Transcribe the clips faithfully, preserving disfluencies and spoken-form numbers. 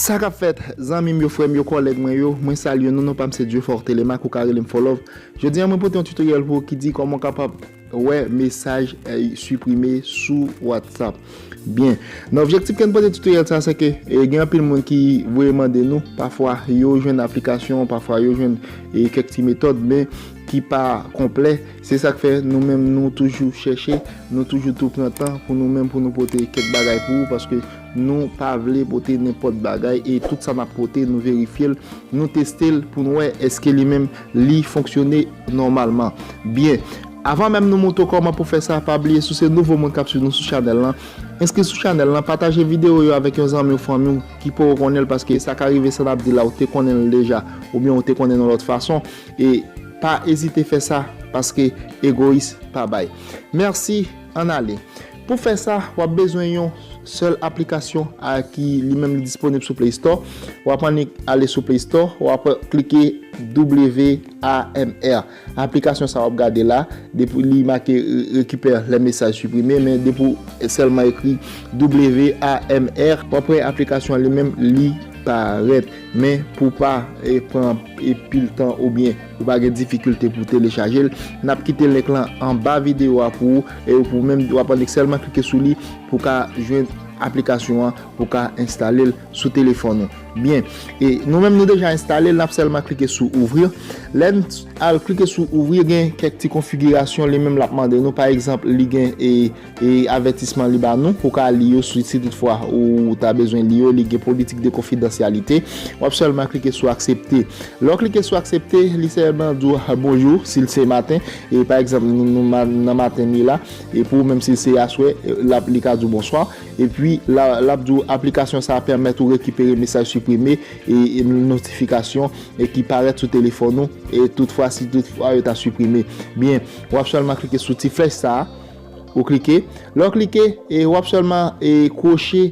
Sa k ap fèt, zanmi m yo, frè m yo, kòlèg mwen yo, mwen salye nou, non pa m se Dieufortelemaque, ou ka rele m Folove. Jodi a, mwen pote yon tutoriel pou ou ki di kòman w kapab wè mesaj eh, siprime sou WhatsApp. Byen, nan objektif ke n pote tutoriel sa, se ke eh, gen anpil moun ki voye mande nou, pafwa yo jwenn aplikasyon, pafwa yo jwenn eh, kèk ti metòd, men ki pa konplè. Se sa k fè nou menm nou toujou chèche, nou toujou tou pran tan pou nou menm pou nou pote kèk bagay pou ou, paske nou pa vle pote nenpòt bagay e tout sa n ap pote, nou verifye l, nou teste l pou nou wè èske li menm li fonksyone nòmalman. Byen, avan menm nou montre w kòman pou fè sa, pa bliye si w se nouvo moun k ap swiv nou sou chanèl lan, enskri sou chanèl lan, pataje videyo yo avèk yon zanmi w, fanmi w ki poko konnen l, paske sa ka rive sa n ap di la ou te konnen l deja oubyen ou te konnen l yon lòt fason. E pa ezite fè sa, paske egoyis pa bay. Mèsi, ann ale. Pou fè sa, w ap bezwen yon sèl aplikasyon a ki li menm li disponib sou Play Store. W ap annik ale sou Play Store, w ap klike W A M R. Aplikasyon sa w ap gade la, depi li make re- récupère les messages supprimés, men depi w sèlman ekri W A M R, w ap wè aplikasyon an li menm li parèt. Men pou w pa eh, pran eh, pil tan oubyen ou pa gen difikilte pou telechaje l, n ap kite link lan anba videyo a pou ou, e pou ou menm w ap annik sèlman klike sou li pou w ka jwenn aplikasyon an, pou w ka enstale l sou telefòn ou. Byen, e nou menm nou deja enstale l, n ap sèlman klike sou ouvrir. Lè n al klike sou ouvrir, gen kèk ti konfigirasyon li menm l ap mande nou. Pa egzanp, li gen e, e avètisman li ba nou, ou ka li yo si, si toutfwa ou ta bezwen li yo, li gen politik de konfidansyalite. W ap sèlman klike sou aksepte. Lè w klike sou aksepte, li sèlman di w bonjou, si l se maten, e pa egzanp, nou, nou ma- nan maten li la, e pou ou menm si l se aswè, l ap, li ka di w bonswa. Epi, la, l ap di w aplikasyon sa a pèmèt ou rekipere mesaj siprime e, e notifikasyon e ki parèt sou telefòn ou, e toutfwa, si toutfwa yo ta siprime. Byen, w ap sèlman klike sou ti flèch sa a, ou klike. Lè w klike, e w ap sèlman e kwoche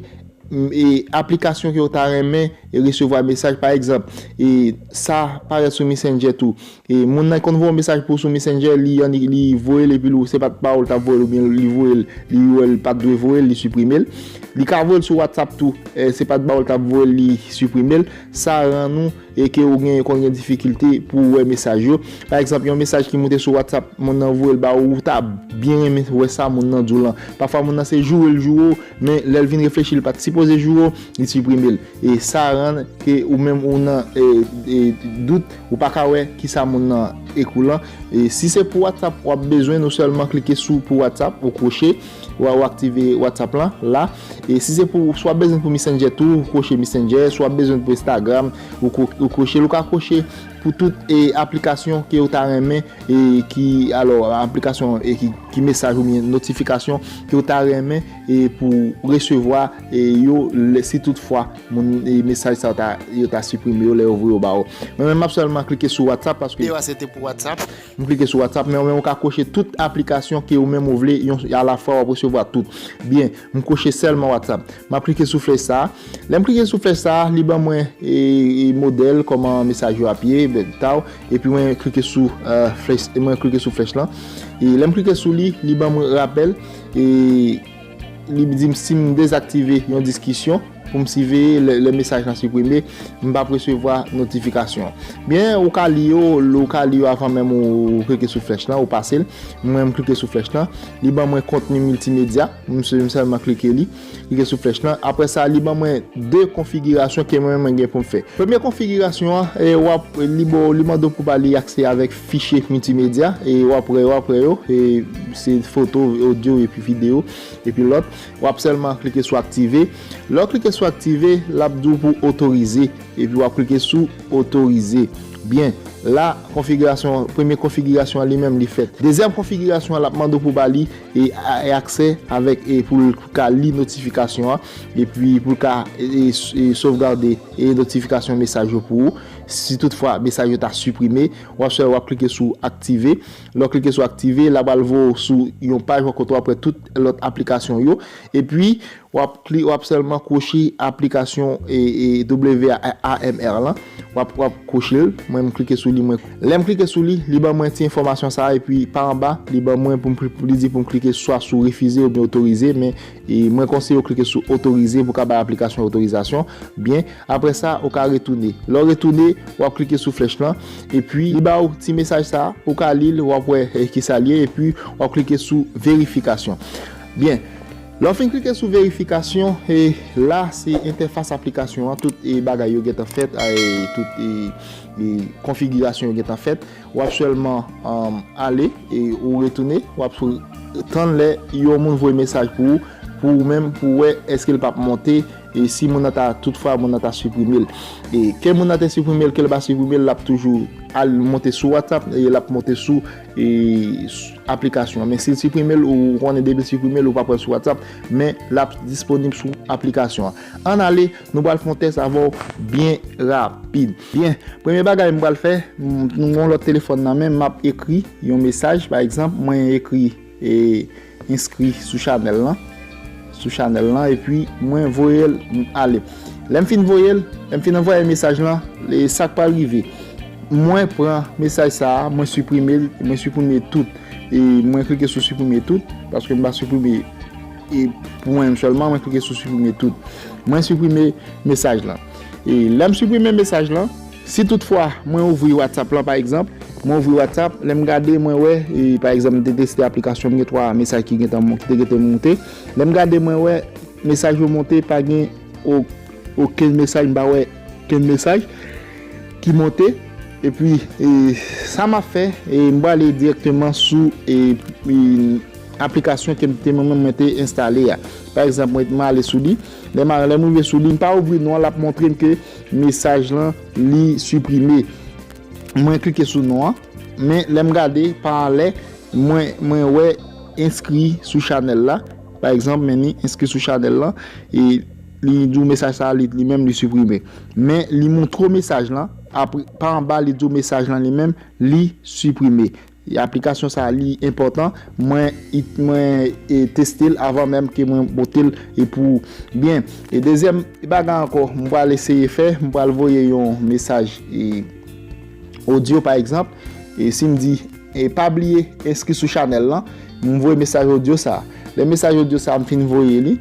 m- e aplikasyon ke w ta renmen e resevwa mesaj. Pa egzanp, e sa parèt sou Messenger tou. E moun nan konn voye yon mesaj pou ou sou Messenger, li annik li voye l epi li, se pa t ba ou l t ap voye l oubyen li voye l, li wè l pa t dwe voye l, li siprime l. Li ka voye l sou WhatsApp tou, e se pa t ba ou l t ap voye l, li siprime l. Sa rann ou e ke ou gen konn gen difikilte pou w wè mesaj yo. Pa egzanp, yon mesaj ki moute sou WhatsApp, moun nan voye l ba ou, ou ta byen renmen wè sa moun nan di w lan. Pafwa moun nan se joure l joure w, men lè l vin reflechi, li pa t sipoze joure w, li siprime l. E sa rann ke ou menm ou nan e, e, dout, ou pa ka wè kisa moun nan ekri w lan. E si se pou WhatsApp w ap bezwen, ou sèlman klike sou pou WhatsApp, ou kwoche, w a- ou aktive WhatsApp lan la. E si se pou, si w ap bezwen pou Messenger tou, ou kwoche Messenger, si w ap bezwen pou Instagram, ou kwo- ou kwoche l, ou ka kwoche pou tout e aplikasyon ke ou ta renmen e ki, alò, aplikasyon e ki, ki mesaj oubyen notifikasyon ke ou ta renmen e pou resevwa e yo lè- si toutfwa moun e mesaj sa yo ta, yo ta siprime yo lè yo voye yo ba ou. Mwen menm m ap sèlman klike sou WhatsApp paske videyo a se te pou WhatsApp. M klike sou WhatsApp, men ou menm ou ka kwoche tout aplikasyon ke ou menm ou vle, yon alafwa w ap resevwa tout. Byen, m kwoche sèlman WhatsApp. M ap klike sou flèch sa a. Lè m klike sou flèch sa a, li ban mwen e, e modèl kòman mesaj yo ap ye, bèk taw. Epi mwen klike sou e, flèch, mwen klike sou flèch lan. E lè m klike sou li, li ban mwen rapèl. E li di m si m dezaktive yon diskisyon pou m siveye lè, lè mesaj lan siprime, m p ap resevwa notifikasyon. Byen, ou ka li yo, ou ka li yo avan menm ou klike sou flèch lan, ou pase l. Mwen, m klike sou flèch lan. Li ban mwen kontni miltimedya. M se- m sèlman klike li. Klike sou flèch lan. Apre sa, li ban mwen de konfigirasyon ke mwen, mwen gen pou m fè. Premye konfigirasyon an, e w ap, li ba w, li mande w pou ba li aksè avèk fichye miltimedya. E w ap wè, w ap wè yo. E se foto, odyo epi videyo, epi lòt. W ap sèlman klike sou aktive. Lè w klike sou aktive, l ap di w pou otorize. Epi w ap klike sou otorize. Byen, la, konfigirasyon, premye konfigirasyon an li menm li fèt. Dezyèm konfigirasyon an, l ap mande w pou ba li e, a- e aksè avèk e pou l ka li notifikasyon an, epi pou l ka e, e, e sovgade e notifikasyon mesaj yo pou ou. Si toutfwa mesaj yo ta siprime, w ap fè, w ap klike sou aktive. Lè w klike sou aktive, l ap al voye w sou yon paj kote w ap wè tout lòt aplikasyon yo. Epi, w ap kli, w ap sèlman kwoche aplikasyon e, e W A M R lan. W ap, w ap kwoche l. Mwen, m klike sou li. Mwen, lè m klike sou li, li ban mwen ti enfòmasyon sa a. Epi, pa anba, li ban mwen pou m kli-, li di pou m klike swa sou refize oubyen otorize. Men, e mwen konseye w klike sou otorize pou w ka bay aplikasyon otorizasyon. Byen, apre sa, ou ka retounen. Lè w retounen, w ap klike sou flèch lan. Epi, li ba w ti mesaj sa a. Ou ka li l, w ap wè, e, ki sa l ye. Epi, w ap klike sou verifikasyon. Byen, lè w fin klike sou verifikasyon, e la, se entèfas aplikasyon an. Tout, e, bagay yo gentan fèt, e, tout, e, e, konfigirasyon yo gentan fèt. W ap sèlman, um, ale e ou retounen, w ap sou-, tann lè yon moun voye mesaj pou ou, pou ou menm, pou w wè èske l p ap monte, e si moun nan ta, toutfwa moun nan ta siprime l. E ke moun nan te siprime l, ke l pa siprime l, l ap toujou al monte sou WhatsApp, e l ap monte sou, e, s-, aplikasyon an. Men si l siprime l, ou konnen depi l siprime l, ou p ap wè l sou WhatsApp, men l ap disponib sou aplikasyon an. Ann ale, nou pral fè yon tès avè w byen rapid. Byen, premye bagay m pral fè, m, m gen yon lòt telefòn nan men m, m ap ekri yon mesaj, pa egzanp, mwen ekri, e, enskri sou chanèl lan, sou chanèl lan, epi mwen voye l ale. Lè m fin voye l, lè m fin anvoye mesaj lan, e sa k pral rive? Mwen pran mesaj sa a, mwen siprime l, mwen siprime tout. E mwen klike sou siprime tout, paske m pa siprime e pou mwen menm sèlman, mwen klike sou siprime tout. Mwen siprime mesaj lan. E lè m siprime mesaj lan, si toutfwa mwen ouvri WhatsApp lan, pa egzanp, mwen ouvri WhatsApp, lè m gade, mwen wè, e pa egzanp, m te teste aplikasyon, m gen twa mesaj ki gentan mon-, ki te gentan monte. Lè m gade, mwen wè, mesaj yo monte, pa gen o-, okenn mesaj, m pa wè okenn mesaj ki monte. Epi, e, sa m ap fè, e, m prale dirèkteman sou, e, e, aplikasyon ke m te, mwen menm, mwen te enstale a. Pa egzanp, mwen, mwen ale sou li. Lè m, lè m rive sou li, m pa ouvri non an, l ap montre m ke mesaj lan, li siprime. Mwen klike sou non an. Men, lè m gade, pa anlè, mwen, mwen wè enskri sou chanèl la. Pa egzanp, men ni enskri sou chanèl lan. E li di w mesaj sa a, li, li menm, li siprime. Men, li montre w mesaj lan. Apre, pa anba, li di w mesaj lan, li menm, li siprime. E aplikasyon sa a, li enpòtan. Mwen, it-, mwen, e, teste l avan menm ke mwen pote l, e, pou ou. Byen. E dezyèm bagay ankò, m pral eseye fè, m pral voye yon mesaj, e, odyo, pa egzanp. E si m di, e, pa bliye enskri sou chanèl lan, m voye mesaj odyo sa a. Lè mesaj odyo sa a, m fin voye li,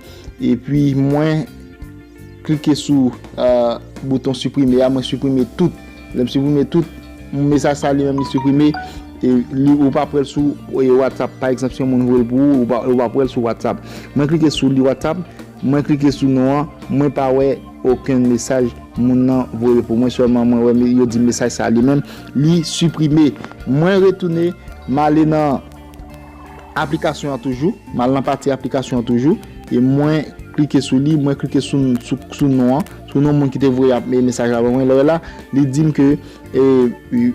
epi mwen klike sou, e, bouton siprime a, mwen siprime tout. Lè m siprime tout, mesaj sa a li menm li siprime, e li, ou p ap wè l sou, e, WhatsApp. Pa egzanp, si yon moun voye l pou ou, ou p ap, ou p ap wè l sou WhatsApp. Mwen klike sou li WhatsApp, mwen klike sou non an, mwen pa wè okenn mesaj moun nan voye pou mwen, sèlman mwen wè me-, yo di m mesaj sa a li menm, li siprime. Mwen retounen, m ale nan aplikasyon an toujou, m al nan pati aplikasyon an toujou, e mwen klike sou li, mwen klike sou, sou, sou non an, sou non moun ki te voye ap-, mesaj la ban mwen. Lè w wè la, li di m ke, e,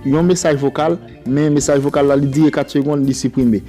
yon mesaj vokal, men mesaj vokal la, li dire kat segonn, li siprime.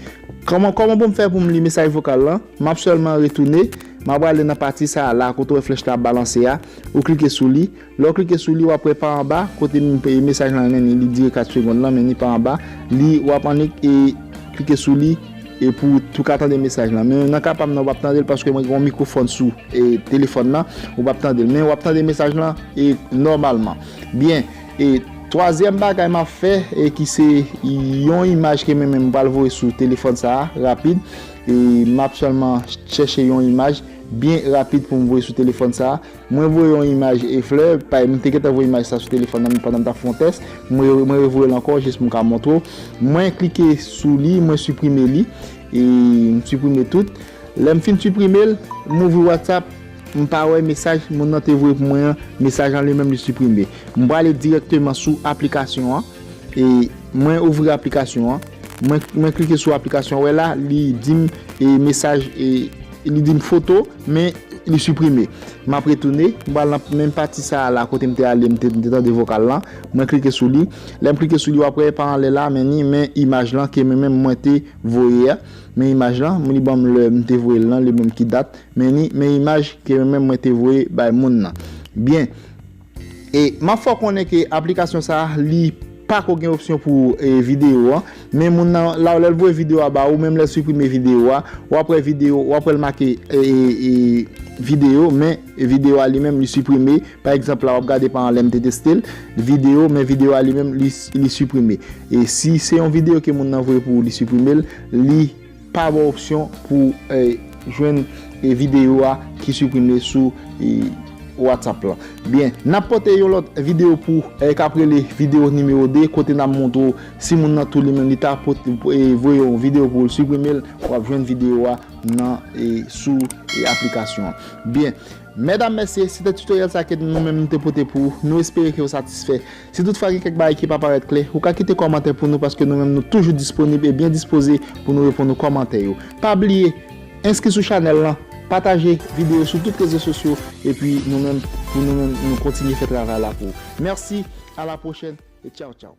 Kòman, kòman pou m fè pou m li mesaj vokal lan? M ap sèlman retounen, m ap prale nan pati sa a la, kote w wè flèch la ap balanse a, ou klike sou li. Lè w klike sou li, w ap wè pa anba, kote m, e, mesaj lan, men ni, li dire kat segonn lan, men ni pa anba, li, w ap annik, e, klike sou li, e pou, pou ka tande mesaj lan. Men nan ka pa m nan, w ap tande l paske mwen gen yon mikwofòn sou, e, telefòn nan, ou p ap tande l. Men w ap tande mesaj lan, e, nòmalman. Byen, e, twazyèm bagay m ap fè, e ki se yon imaj ke mwen menm m pral voye sou telefòn sa a, rapid. E m ap sèlman chèche yon imaj byen rapid pou m voye sou telefòn sa a. Mwen voye yon imaj e flè, pa, mwen te gentan voye imaj sa sou telefòn nan, men pandan m t ap fè yon tès, mwen, mwen revoye l ankò, jis pou m ka montre w. Mwen klike sou li, mwen siprime li, e m siprime tout. Lè m fin siprime l, m ouvri WhatsApp, m pa wè mesaj moun nan te voye pou mwen an, mesaj lan li menm li siprime. M prale dirèkteman sou aplikasyon an, e mwen ouvri aplikasyon an, mwen, mwen klike sou aplikasyon, wè la, li di m, e, mesaj, e, li di m foto, men li siprime. M ap retounen, m pral nan menm pati sa a la kote m te ale, m te, m te tande vokal lan, mwen klike sou li. Lè m klike sou li, w ap wè pa anlè la, men ni, men imaj lan ke mwen menm mwen te voye a. Men imaj lan, li ban m lè m te voye l lan, li ban m ki dat. Men ni, men imaj ke mwen menm mwen te voye bay moun nan. Byen. E m ap fè w konnen ke aplikasyon sa a, li pa ko gen opsyon pou e, videyo an. Men moun nan, la, lè l voye videyo a ba ou, menm lè l siprime videyo a, w ap wè videyo, w ap wè l make e, e, e, videyo, men videyo a li menm li siprime. Pa egzanp, la, w ap gade pa an lè m te teste l, videyo, men videyo a li menm li, li siprime. E si se yon videyo ke moun nan voye pou ou, li siprime l, li pa ba w opsyon pou e, jwenn e, videyo a ki siprime sou e, WhatsApp la. Byen, n ap pote yon lòt videyo pou e, k ap rele videyo nimewo de, kote n ap montre w si moun nan tou li menm li ta pote e, voye yon videyo pou l siprime l, w ap jwenn videyo a nan e, sou e, aplikasyon an. Byen, medam, mesye, se te tutorial sa ke nou menm nou te pote pou ou. Nou espere ke w satisfè. Si toutfwa gen kèk bagay ki pa parèt klè, ou ka kite kòmantè pou nou, paske nou menm nou toujou disponib e byen dispoze pou nou reponn ou kòmantè yo. Pa bliye, enskri sou chanèl lan, pataje videyo sou tout rezo sosyo, epi nou menm, pou nou menm, nou kontinye fè travay la pou ou. Mèsi, a la pwochèn, e tchaw tchaw.